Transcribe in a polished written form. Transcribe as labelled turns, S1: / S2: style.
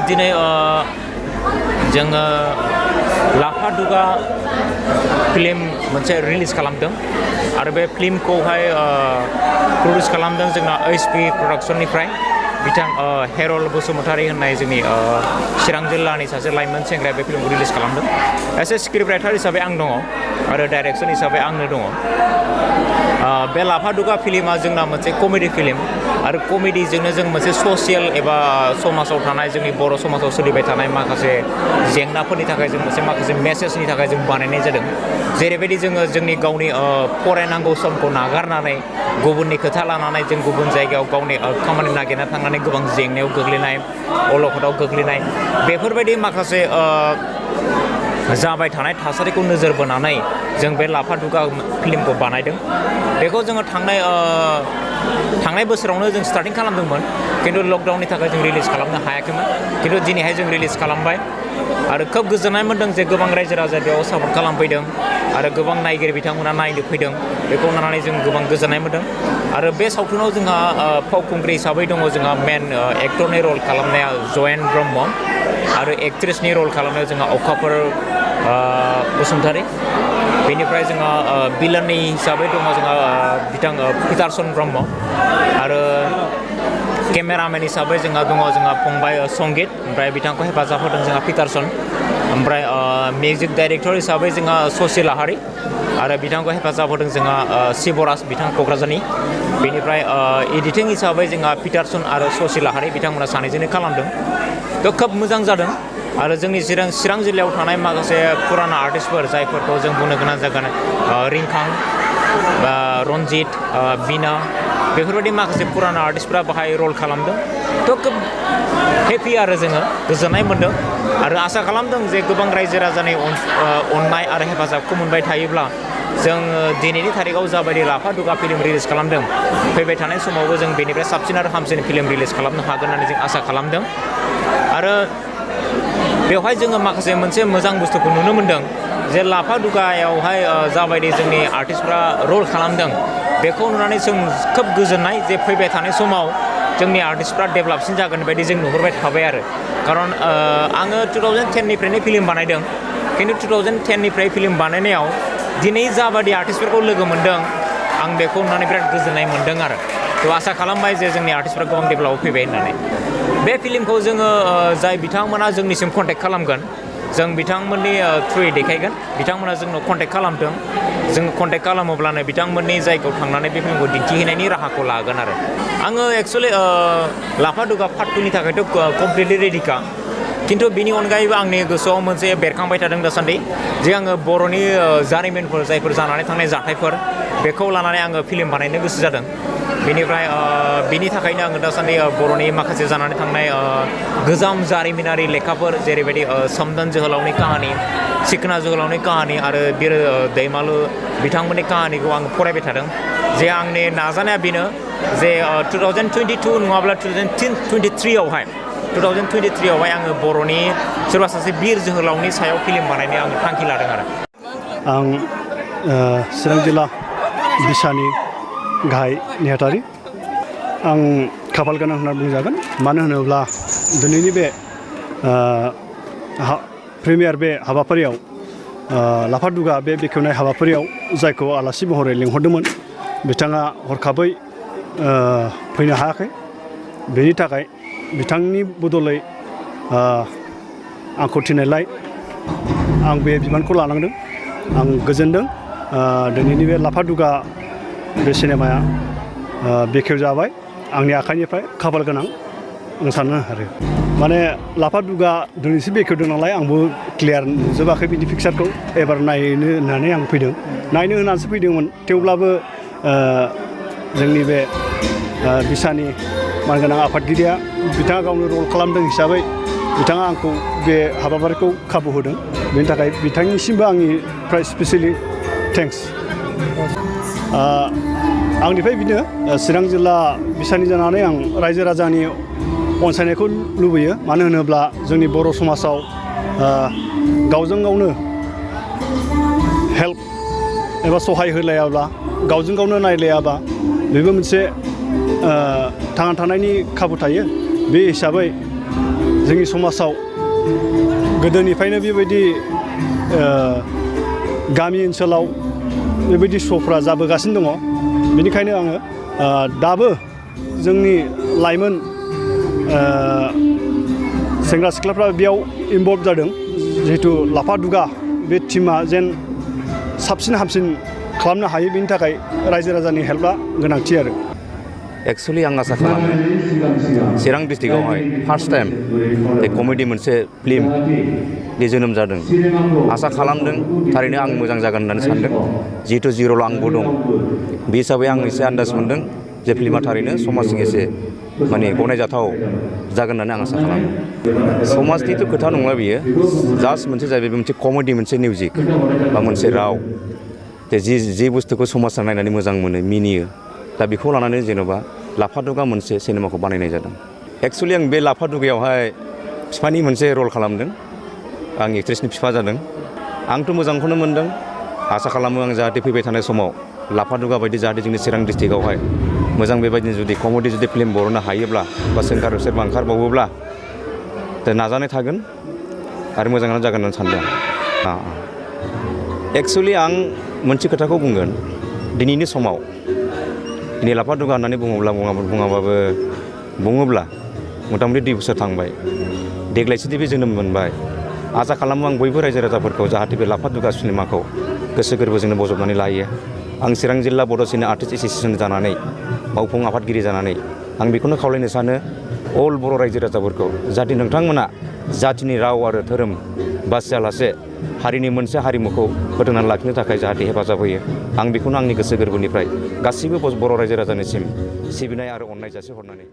S1: दिनै जोङो लाफा दुगा फिल्म मोनसे रिलिज खालामदों आरो बे फिल्मखौहाय प्रडिउस खालामदों जोंना HP प्रडाक्शननिफ्राय बिथां हेरल बसुमतारी होननाय जोंनि चिरां जिल्लानि सासे लाइमोन सेंग्राया बे फिल्मखौ रिलिज खालामदों एसे स्क्रिप्ट राइटार हिसाबै आं दङ आरो डाइरेक्सन हिसाबै आंनो दङ बे लाफा दुगा फिल्मा जोंना मोनसे कमेडि फिल्म आरो कमेडिजोंनो जों मोनसे ससियेल एबा समाजाव थानाय जोंनि बर' समाजाव सोलिबाय थानाय माखासे जेंनाफोरनि थाखाय जों मोनसे माखासे मेसेजनि थाखाय जों बानायनाय जादों जेरैबायदि जोङो जोंनि गावनि फरायनांगौ समखौ नागारनानै गुबुननि खोथा लानानै जों गुबुन जायगायाव गावनि खामानि नागिरना थांनानै गोबां जेंनायाव गोग्लैनाय अलखदाव गोग्लैनाय बेफोरबायदि माखासे जाबाय थानाय थासारिखौ नोजोर बोनानै जों बे लाफा दुगा फिल्मखौ बानायदों बेखौ जोङो थांनाय बोसोरावनो जों स्टार्टिं खालामदोंमोन खिन्थु लकडाउननि थाखाय जों रिलिज खालामनो हायाखैमोन खिन्थु दिनैहाय जों रिलिज खालामबाय आरो खोब गोजोननाय मोन्दों जे गोबां रायजो राजा बेयाव सापर्ट खालामफैदों आरो गोबां नायगिरि बिथांमोना नायनो फैदों बेखौ नुनानै जों गोबां गोजोननाय मोन्दों आरो बे सावथुनाव जोंहा फावखुंग्रि हिसाबै दङ जोंहा मेन एक्टरनि रल खालामनाया जयेन ब्रह्म आरो एक्ट्रेसनि रल खालामनायाव जोंहा अखाफोर बसुमतारी बेनिफ्राय जोंहा बिलननि हिसाबै दङ जोंहा बिथां पिटारसन ब्रह्म आरो केमेरामेन हिसाबै जोंहा दङ जोंहा फंबाय संगित ओमफ्राय बिथांखौ हेफाजाब होदों जोंहा पिटारसन ओमफ्राय मिउजिक डाइरेक्टर हिसाबै जोंहा शशि लाहारी आरो बिथांखौ हेफाजाब होदों जोंहा शिबराज बिथां क'क्राझारनि बेनिफ्राय एडिटिं हिसाबै जोंहा पिटारसन आरो शशि लाहारी बिथांमोना सानैजोंनो खालामदों थ' खोब मोजां जादों आरो जोंनि चिरां जिल्लायाव थानाय माखासे फुराना आर्टिस्टफोर जायफोरखौ जों बुंनो गोनां जागोन रिंखां बा रन्जित बिना बेफोरबायदि माखासे फुराना आर्टिस्टफ्रा बाहाय रल खालामदों थ' खोब हेपि आरो जोङो गोजोननाय मोन्दों आरो आसा खालामदों जे गोबां रायजो राजानि अननाय आरो हेफाजाबखौ मोनबाय थायोब्ला जों दिनैनि थारिखआव जाबायदि लाफा दुगा फिल्म रिलिज खालामदों फैबाय थानाय समावबो जों बेनिफ्राय साबसिन आरो हामसिन फिल्म रिलिज खालामनो हागोन होननानै जों आसा खालामदों आरो बेवहाय जोङो माखासे मोनसे मोजां बुस्थुखौ नुनो मोन्दों जे लाफा दुगायावहाय जाबायदि जोंनि आर्टिस्टफ्रा रल खालामदों बेखौ नुनानै जों खोब गोजोननाय जे फैबाय थानाय समाव जोंनि आर्टिस्टफ्रा डेभेलपसिन जागोन बायदि जों नुहुरबाय थाबाय आरो खारन आङो 2010निफ्रायनो फिल्म बानायदों खिन्थु 2010निफ्राय फिल्म बानायनायाव दिनै जाबायदि आर्टिस्टफोरखौ लोगो मोन्दों आं बेखौ नुनानै बिराद गोजोननाय मोन्दों आरो थ' आसा खालामबाय जे जोंनि आर्टिस्टफ्रा गोबां डेभेलपआव फैबाय होननानै बे फिल्मखौ जोङो जाय बिथांमोना जोंनिसिम कन्टेक्ट खालामगोन जों बिथांमोननि थ्रुयै देखायगोन बिथांमोना जोंनाव कन्टेक्ट खालामदों जों कन्टेक्ट खालामोब्लानो बिथांमोननि जायगायाव थांनानै बे फिल्मखौ दिन्थिहैनायनि राहाखौ लागोन आरो आङो एक्सुवेलि लाफा दुगा पार्ट 2नि थाखायथ' कमप्लिटलि रेडिखा खिन्थु बिनि अनगायैबो आंनि गोसोआव मोनसे बेरखांबाय थादों दासान्दि जे आङो बर'नि जारिमिनफोर जायफोर जानानै थांनाय जाथायफोर बेखौ लानानै आङो फिल्म बानायनो गोसो जादों बेनिफ्राय बिनि थाखायनो आङो दासान्दि बर'नि माखासे जानानै थांनाय गोजाम जारिमिनारि लेखाफोर जेरैबायदि सोमदोन जोहोलावनि काहानि सिखोना जोहोलावनि काहानि आरो बिर दैमालु बिथांमोननि काहानिखौ आं फरायबाय थादों जे आंनि नाजानाया बेनो जे 2022 नङाब्ला 2023आवहाय आङो बर'नि सोरबा सासे बिर जोहोलावनि सायाव फिल्म बानायनो आङो थांखि लादों आरो
S2: आं चिरां जिल्ला बिसानि गाहाय नेहाथारि आं खाफाल गोनां होनना बुंजागोन मानो होनोब्ला दिनैनि बे प्रिमियार बे हाबाफारियाव लाफा दुगा बे बेखेवनाय हाबाफारियाव जायखौ आलासि महरै लिंहरदोंमोन बिथाङा हरखाबै फैनो हायाखै बेनि थाखाय बिथांनि बदलै आंखौ थिननायलाय आं बे बिबानखौ लानांदों आं गोजोनदों दिनैनि बे लाफा दुगा बे सिनेमाया बेखेवजाबाय आंनि आखाइनिफ्राय खाफाल गोनां आं सानो आरो माने लाफा दुगा दिनैसो बेखेवदों नालाय आंबो क्लियार नुजोबाखै बिनि पिक्सारखौ एबार नायनो होननानै आं फैदों नायनो होननानैसो फैदोंमोन थेवब्लाबो जोंनि बे बिसानि मानगोनां आफादगिरिया बिथाङा गावनो रल खालामदों हिसाबै बिथाङा आंखौ बे हाबाफारिखौ खाबु होदों बेनि थाखाय बिथांनिसिमबो आंनिफ्राय स्पेसियेलि थेंक्स आंनिफ्राय बिनो चिरां जिल्ला बिसानि जानानै आं रायजो राजानि अनसायनायखौ लुबैयो मानो होनोब्ला जोंनि बर' समाजाव गावजों गावनो हेल्प एबा सहाय होलायाब्ला गावजों गावनो नायलायाबा बेबो मोनसे थांना थानायनि खाबु थायो बे हिसाबै जोंनि समाजाव गोदोनिफ्रायनो बेबायदि गामि ओनसोलाव बेबायदि श'फ्रा जाबोगासिनो दङ बेनिखायनो आङो दाबो जोंनि लाइमोन सेंग्रा सिख्लाफ्रा बेयाव इनभल्भ जादों जिहेथु लाफा दुगा बे टीमा जेन साबसिन हामसिन खालामनो हायो बेनि थाखाय रायजो राजानि हेल्पआ गोनांथि आरो
S3: एक्सुवेलि आं आसा खालामो चिरां डिस्ट्रिक्टआवहाय फार्स्ट टाइम बे कमेडि मोनसे फिल्म बे जोनोम जादों आसा खालामदों थारैनो आं मोजां जागोन होननानै सानदों जिहेतु जिर'ल आंबो दं बे हिसाबै आं एसे आन्दाज मोनदों जे फिल्मा थारैनो समाजजों एसे माने गनायजाथाव जागोन होननानै आं आसा खालामो समाजनिथ' खोथा नंला बियो जास्ट मोनसे जाहैबाय मोनसे कमेडि मोनसे मिउजिक बा मोनसे राव जे बुस्थुखौ समाजा नायनानै मोजां मोनो मिनियो दा बेखौ लानानै जेन'बा लाफा दुगा मोनसे सिनेमाखौ बानायनाय जादों एक्सुवेलि आं बे लाफा दुगायावहाय बिफानि मोनसे रल खालामदों आं एक्ट्रेसनि बिफा जादों आंथ' मोजांखौनो मोनदों आसा खालामो आं जाहाथे फैबाय थानाय समाव लाफा दुगा बायदि जाहाथे जोंनि चिरां डिस्ट्रिक्टआवहाय मोजां बेबायदिनो जुदि कमेडि जुदि फिल्म बरननो हायोब्ला बा सोरबा ओंखारबावोब्ला दा नाजानाय थागोन आरो मोजाङानो जागोन होननानै सानदों एक्सुवेलि आं मोनसे खोथाखौ बुंगोन दिनैनि समाव दिनै लाफा दुगा होननानै बुङोब्ला मथा मथि 2 बोसोर थांबाय देग्लायसो बे जोनोम मोनबाय आसा खालामो आं बयबो रायजो राजाफोरखौ जाहाथे बे लाफा दुगा सिनेमाखौ गोसो गोरबोजोंनो बजबनानै लायो आं चिरां जिल्ला बड' सिने आर्टिस्ट एस'सियेसन जानानै मावफुं आफादगिरि जानानै आं बेखौनो खावलायनो सानो अल बर' रायजो राजाफोरखौ जाहाथे नोंथांमोना जाथिनि राव आरो धोरोम बासियालासे हारिनि मोनसे हारिमुखौ फोथांनानै लाखिनो थाखाय जाहाथे हेफाजाब होयो आं बेखौनो आंनि गोसो गोरबोनिफ्राय गासैबो बर' रायजो राजानिसिम सिबिनाय आरो अननाय जासिहरनानै